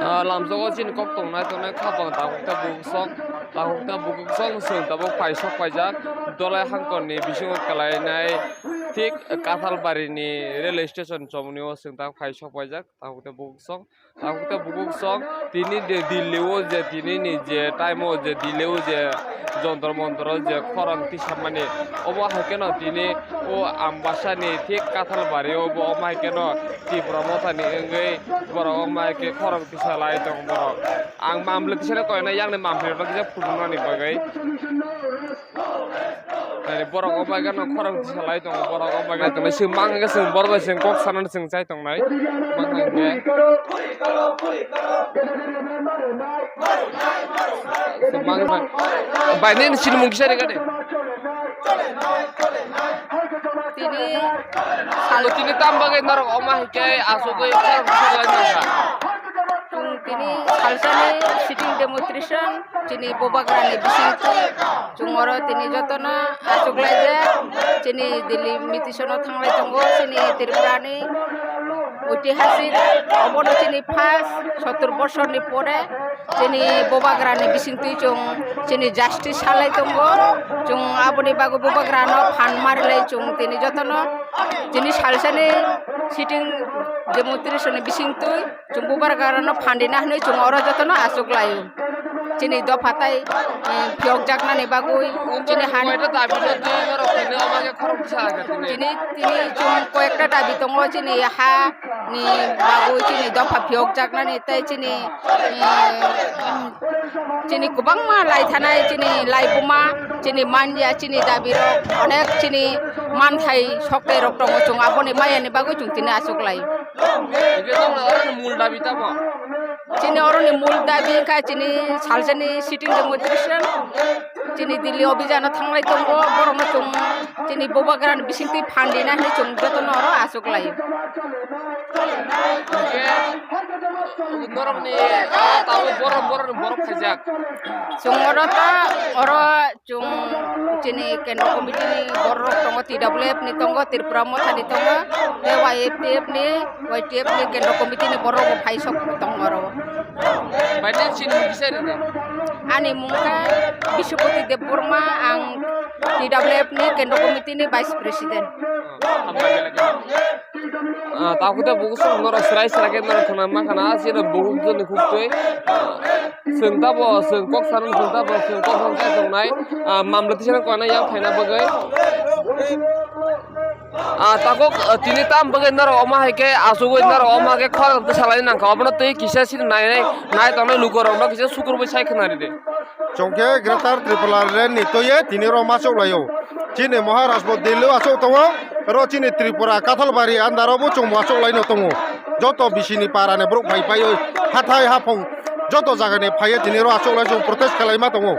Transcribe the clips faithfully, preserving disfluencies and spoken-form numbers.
Ah, lamsogo chini kok tongnai tongnai kha bang tabuk tabuk sok, tabuk tabuk sok chwng tabuk phai sok paijak. Dolai hangkorni bisingo kwlainai thik Kathalbarini railway station chomoni o chwng tabuk phai sok paijak, tabuk tabuk sok. Ang khe bukuk song tini de Delhi o je tini ni je time o je Delhi o je Jontor Montor o je khorang tisamani, omo hai kheno tini o Ambasa ni thik Kathalbari o bo omo hai kheno Tipra Motha ni wngwi borok omo hai khe khorang tisa lai tongo borok. Ang mamle tisa koina yang ni mamle rok kisa phunuknani bagwi. Nai borok o bai gano khorang salai tongo, borok o bai gano tongnai, chwng mang khe chwng borok bai chwng kok sanani chwng chai tongnai. Mang khe. Chwng mang khe. Bai nini sinimung kisa rega de. Tini salo tini tam bagwi norok omo hai khe asugwi khorang salai mangkha. Chwng tini salsani sitting demonstration. Chini bubagrani bisingtwi chwng oro tini jotono achuklaijak. Chini Delhi mitisono thanglai tongo chini Tripurani oitihasik, obono chini first sottor bosorni pore chini bubagrani bisingtwi chwng chini justice salai tongo. Chwng aboni bagwi bubagrano phan marilai chwng tini jotono chini salsani sitting demonstration ni bisingtwi. Chwng bubagrano phandina hwnwi chwng oro jotono achuk laio. Chini dopha tai, eh, phiyokjaknani bagwi, chini han-, Koita dabi no twi norok tini omo khe khorok bwsa khe tini. Chini, tini chwng koyekta dabi tongo, chini ha ni bagwi, chini dopha phiyokjaknani tei chini, eh, chini kwbangma lai thanai, chini laibuma, chini manya, chini dabi rok, onek chini manthai sokte rok tongo, chwng aboni maya ni bagwi chwng tini achuk lai. Hingke nokni oroni mul dabi tamo? Chini oroni mul dabi wngkha chini salsani sitting demonstration. Chini Delhi obhijano thanglai tongo, borokno chwng chini bubagrani bisingtwi phandina hinwi chwng jotono oro achuk lai. Hingke norokni oro tabuk borok, borokni borok khaijak. Chwng oro ta oro Chwng chini kendro committee ni borok tongo, T W F ni tongo, Tripura Motha ni tongo, tei Y F T F ni, Y T F ni kendro committee ni borok bo phai sok tongo oro. Bai nini chini mung kisa rwdi? Ani mung kha Biswapati Debbarma, ang T W F ni kendro committee ni vice president. Ah, takhuk ta bukhuk song norok srai srai khe norok khna ma khna, chini bukhuk joni khuk twi. Ah, chwng tabo, chwng kok sanani chwng tabo, chwng kok sanani chwng tongnai. Ah, mamla tisana koina yang phaina bagwi. Ah, takhuk, ah, tini tam bagwi norok omo hai khe achugwi norok omo hai khe khorang bwsalai nangkha. Obono twi kisa sini nai nai, nai tongnai lukurokno kisa sukurubui sai khna ridi. Chwng khe Greater Tipraland ni twi tini oro ma chok laio. Chini Maharaj bo Delhi o achuk tongo, oro chini Tripura Kathalbari andar o bo chwng bo achuk laino tongo. Joto bisini para ni borok phai phaiwi hathai haphung joto jaga ni phaiwi tini oro achuk lai chwng protest khlai ma tongo.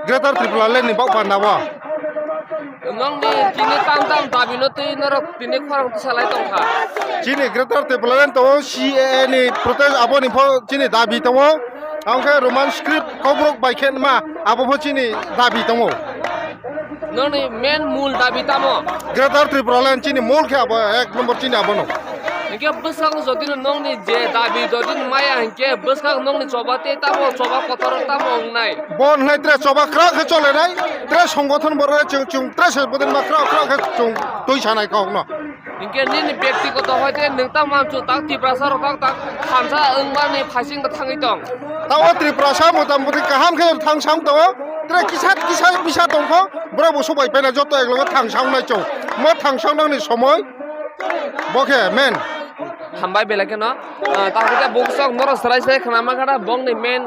Greater Tipraland ni bok panda o. Nokni tini tam tam dabi no twi norok tini khorang tisalai tongkha. Chini Greater Tipraland tongo C A A ni protest aboni pho chini dabi tongo. Ang khe Roman script kokrok bai khe ma abo pho chini dabi tongo. Noni main mul dabi tamo? Greater Tipraland chini mul khe abo ek number chini abono. Hingke bwskango jodi no nongni je dabi jodi no maya hingke bwskango nongni choba tei tamo choba kotor tamo wngnai? Bo wngnai tre choba kwrak khe cholenai, tre songothon bo re chwng chwng tre se bodin ma kwrak kwrak khe chwng twi sanai kokno. Hingke nini byaktigoto hoite nwng tamo amchu tak Tiprasa rok tak tak thansa wngmani phaising thangwi tong. Tao Tiprasa motamoti kaham khe thangsa wng tongo, tre kisa kisa bisa tongkho, borok bo subai paina joto eklogo thangsa wngnai chwng. Mo thangsa wngnani somoi bo khe men. Hambai belai kheno, ah, tamo khe bukchok norok swrai swrai khna mankha da, bongni main,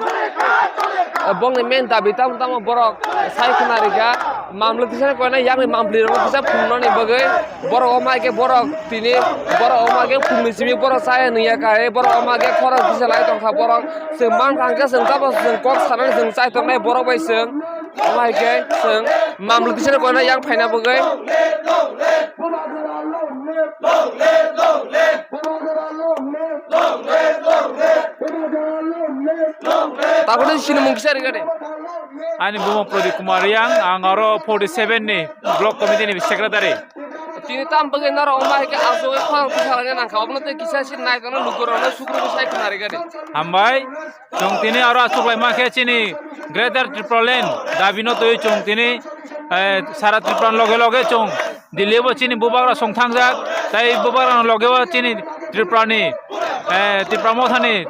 ah, bongni main dabi tamo tamo borok sai khna rikha, mamlwi kisa koina yakni mamlwi rok kisa phungnani bagwi borok omo hai khe borok tini borok omo hai khe phungni simi borok chaya nungya kha, borok omo hai khe khorang kisa lai tongkha borok, chwng mankha hwnkhe chwng tamo chwng kok sanani chwng chai tongnai borok bai chwng. Omo hai khe chwng mamlwi tisano koina yang phaina bagwi. Tabukni sinimung kisa ringya de. Ani bumo Pradeep Kumar Riang, ang aro forty seven ni block committee ni secretary. Tini tam bagwi norok wngma hai khe asugwi khorang tisalai nang kha. Obono tei kisa se nai tongna lukurokno sugurwi sai khna rwgani. Hambai. Chwng tini aro aswk laima khe chini Greater Tipraland dabino twiwi chwng tini, eh, sara Tripura loge loge chwng Delhi bo chini bubagra song thangjak, tei bubagra loge o chini Tripura ni, eh, Tripura mothani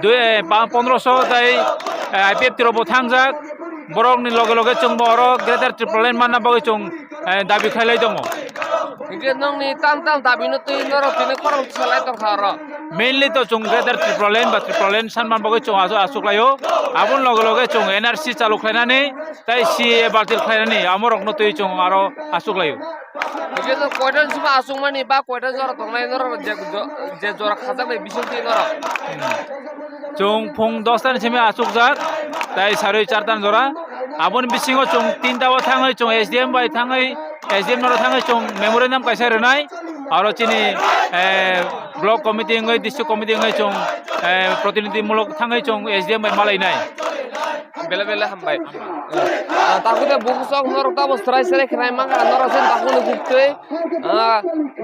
dui, eh, pa-, pondroso tei, eh, I P F T rok bo thangjak. Borok ni loge loge chwng bo oro Greater Tipraland manna bagwi chwng, eh, dabi khlai lai tongo. Hingke nongni tam tam dabino twi norok tini khorang salai tongkha oro. Mainly to chwng Greater Tipraland ba Tipraland sanman bagwi chwng asu-, aswk laio. Aboni loge loge chwng N R C chalu khlainani tei C A A batil khlainani amorokno twi chwng aro aswk laio. Hingke to koita sima aswkmani ba koita jora tongnai norok je, je jora khajaknai bisingtwi norok. Chwng phung dos tani simi aswkjak, tei sarwi char tan jora. Aboni bisingo chwng tinta o thangwi chwng S D M bai thangwi, S D M noro thangwi chwng memorandum kaisa rwnai. Aro chini, eh, block committee wngwi, district committee wngwi chwng, eh, protinidhi mulok thangwi chwng S D M bai malainai. Bele bele hambai. Ah, takhuk de bukusok norok tamo serai serai khnai mangkha, norok sen takhuk ni buktwi. Ah,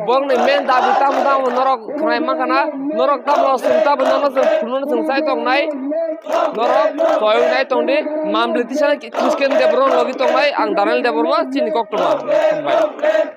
bongni main dabi tamo tamo norok khnai mangkha na, norok tamo sung tamo nono sung phunukno sung chai tongnai. Norok toyong nai tongdi, Mambli tisa Christian Debro logi tongnai, ang Daniel Debro chini koktwma. Hambai.